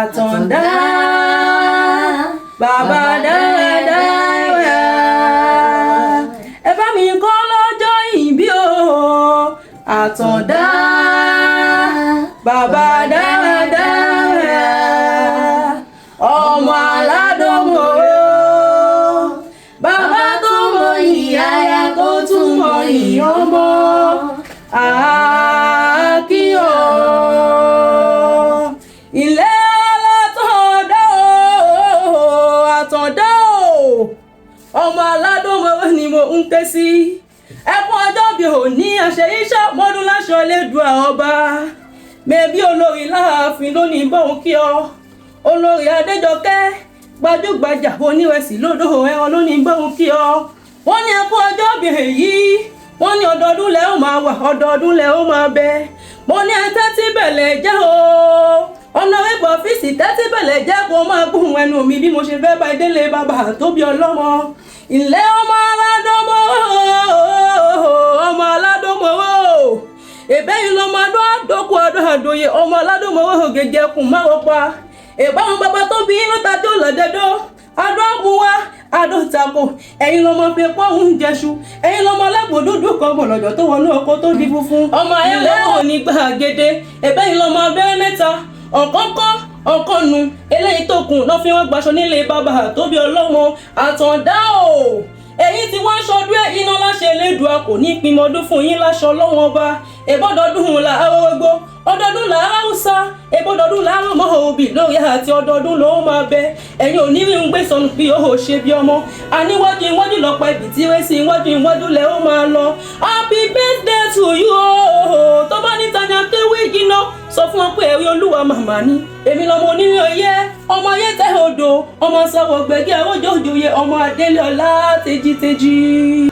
Àtàndá, bàbá dáradára. Ẹ bá mi kọ́ lọ́jọ́ ìbí o. Àtàndá, bàbá dáradára. Ọmọ aládùnmọ̀ o. Bàbá tó mọ ìyá tó tún mọ ìyọ́mọ. Àkíyọ̀. Ilé alátọ̀dá o, Àtàndá o. Ọmọ aládùnmọ̀ ni mo ń ké sí. Ẹkún ọjọ́ bí òní àṣẹ iṣẹ́ mọ́dún láṣọ Elédùà ọba. Mẹ̀bí olórí láàfin lónìí bóun kí ọ. Olórí Adéjọkẹ́, gbajúgbajà onírẹsì lódò ẹran lónìí bóun kí ọ. Wọ́n ní ẹkún ọjọ́ bí èyí. Wọ́n ní ọdọọdún lẹ ó máa wà, ọdọọdún lẹ ó máa bẹ. Mo ní ẹ tẹ́tí bẹ̀lẹ̀ jẹ́ o. Ọ̀nàrẹ́bù ọ́fíìsì, tẹ́tí bẹ̀lẹ̀ jẹ́ kó máa gbóhùn ẹnu mi bí mo ṣe fẹ́ bá délé bàbá tó bí ọlọ́mọ. Ilé ọmọ aládọ́mọ, ọmọ aládọ́mọ o. Ẹ̀bẹ́ yìí lọ́mọ adó àdókò adó àdóye, ọmọ aládọ́mọ ògèjì ẹkùn máa wọ pa. Ìbáwọn bàbá tó bí inú tajú lọ́dẹ́dọ́. Adó àbúwá, adó tako. Ẹ̀yin lọ́mọ fi pọ́ oúnjẹ ṣu. Ẹ̀yin lọ́mọ alágbò dúdú kan bọ̀lọ̀jọ̀ tó wọnú ọkọ tó di funfun. Ọmọ ayélujára ní gbàgede. Ẹ̀bẹ́ yìí lọ́mọ abẹ́rẹ́ mẹ́ta. Ọ̀kọ́kọ́ ọ̀kọ́nu eléyìí tó kùn lọ́ fi wọ́n gbaṣọ nílé bàbá tó bí ọlọ́mọ. Àtàndá o, ẹ̀yin tí wọ́n ń ṣọdún ẹ̀ iná láṣẹ Elédùà kò ní pinmọ́dún fún yín láṣọ ọlọ́wọ́n ọba. Ìbọ́dọọdún là arógbó, ọdọọdún là áráùsá, ìbọ́dọọdún là árámọ́ òbí lórí àti ọdọọdún ló máa bẹ. Ẹ̀yin ò ní rí ń gbé sọnù bí ó ṣe bí ọmọ. Àníwájú iwájú lọ́pọ̀ ibi tí wé sí, iwájú iwájú lẹ ó máa lọ. Happy birthday to you o. Tó bá níta ni akéwì jiná, sọ fún wọn pé ẹ̀rí olúwa màmá ni. Èmi lọmọ onílé ọyẹ, ọmọ ayé tẹ odò, ọmọ sọ̀rọ̀ gbẹ̀gẹ́ àròjọ òjòyè, ọmọ adélé ọlá tejiteji.